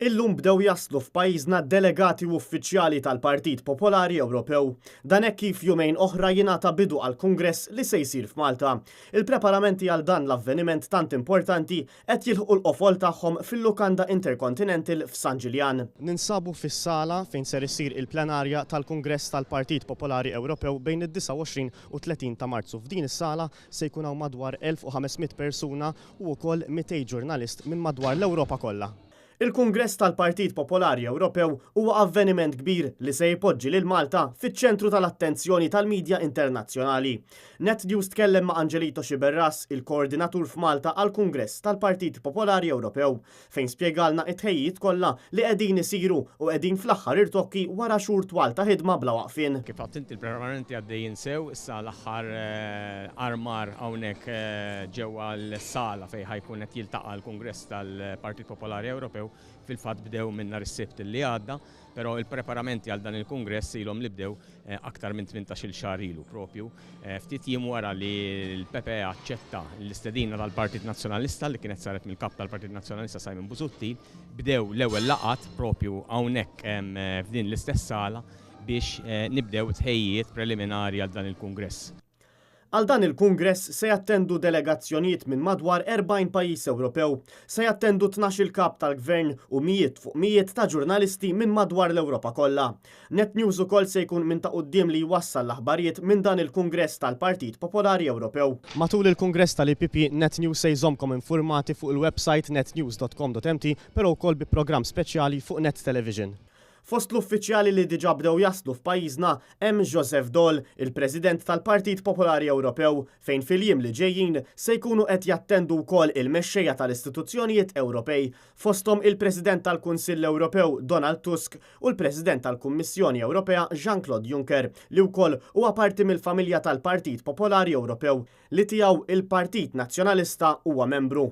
Illum bdew jaslu f'pajjiżna delegati u uffiċjali tal-Partit Popolari Ewropew. Dan hekk kif jumejn oħra jingħata bidu għall-Kungress li se jsir f'Malta. Il-preparamenti għal dan l-avveniment tant importanti qed jilħqu l-qofol tagħhom fil-Lukanda Intercontinental f'San Ġiljan. Ninsabu fis-sala fejn ser issir il-plenarja tal-Kungress tal-Partit Popolari Ewropew bejn id-29 u 30 ta' Marzu. F'din is-sala se jkun hawn madwar 1,500 persuna u wkoll 200 ġurnalist minn madwar l-Ewropa kollha. Il-Kungress tal-Partit Popolari Ewropew huwa avveniment kbir li se jpoġġi lil Malta fiċ-ċentru tal-attenzjoni tal-midja internazzjonali. Net News tkellem ma' Angelito Sciberras, il-koordinatur f'Malta għall-Kungress tal-Partit Popolari Ewropew, fejn spjegalna t-tħejjijiet kollha li qegħdin isiru u qegħdin fl-aħħar irtokki wara xhur twal ta' ħidma bla waqfien. Kif għedt inti l-preparamenti għaddejjin sew, issa l-aħħar armar hawnhekk ġewwa l-sala fejn ħa jkun qed jiltaqa' l-Kungress tal-Partit Popolari Ewropew fil-fatt bdew minn nhar is-Sibt li għadda. Però il-preparamenti għal dan il-Kungress ilhom li bdew aktar minn 18-il xahar ilu, propju ftit jiem wara li l-PPE aċċetta l-istedina tal-Partit Nazzjonalista li kienet saret mill-Kap tal-Partit Nazzjonalista Simon Busuttil, bdew l-ewwel laqgħat propju hawnhekk f'din l-istess sala biex nibdew tħejjijiet preliminari għal dan il-Kungress. Għal dan il-Kungress se jattendu delegazzjonijiet minn madwar 40 pajjiż Ewropew. Se jattendu 12-il kap tal-Gvern u mijiet fuq mijiet ta' ġurnalisti minn madwar l-Ewropa kollha. Net News ukoll se jkun minn ta' quddiem li jwassal l-aħbarijiet minn dan il-Kungress tal-Partit Popolari Ewropew. Matul il-Kungress tal-EPP, Net News se jżommkom infurmati fuq il-websajt netnews.com.mt però wkoll bi programm speċjali fuq Net Television. Fost l-uffiċjali li diġà bdew jaslu f'pajjiżna hemm Joseph Daul, il-President tal-Partit Popolari Ewropew, fejn fil-jiem li ġejjin se jkunu qed jattendu wkoll il-mexxejja tal-istituzzjonijiet Ewropej, fosthom il-President tal-Kunsill Ewropew Donald Tusk u l-President tal-Kummissjoni Ewropea Jean-Claude Juncker, li wkoll huwa parti mill-familja tal-Partit Popolari Ewropew, li tiegħu il-Partit Nazzjonalista huwa membru.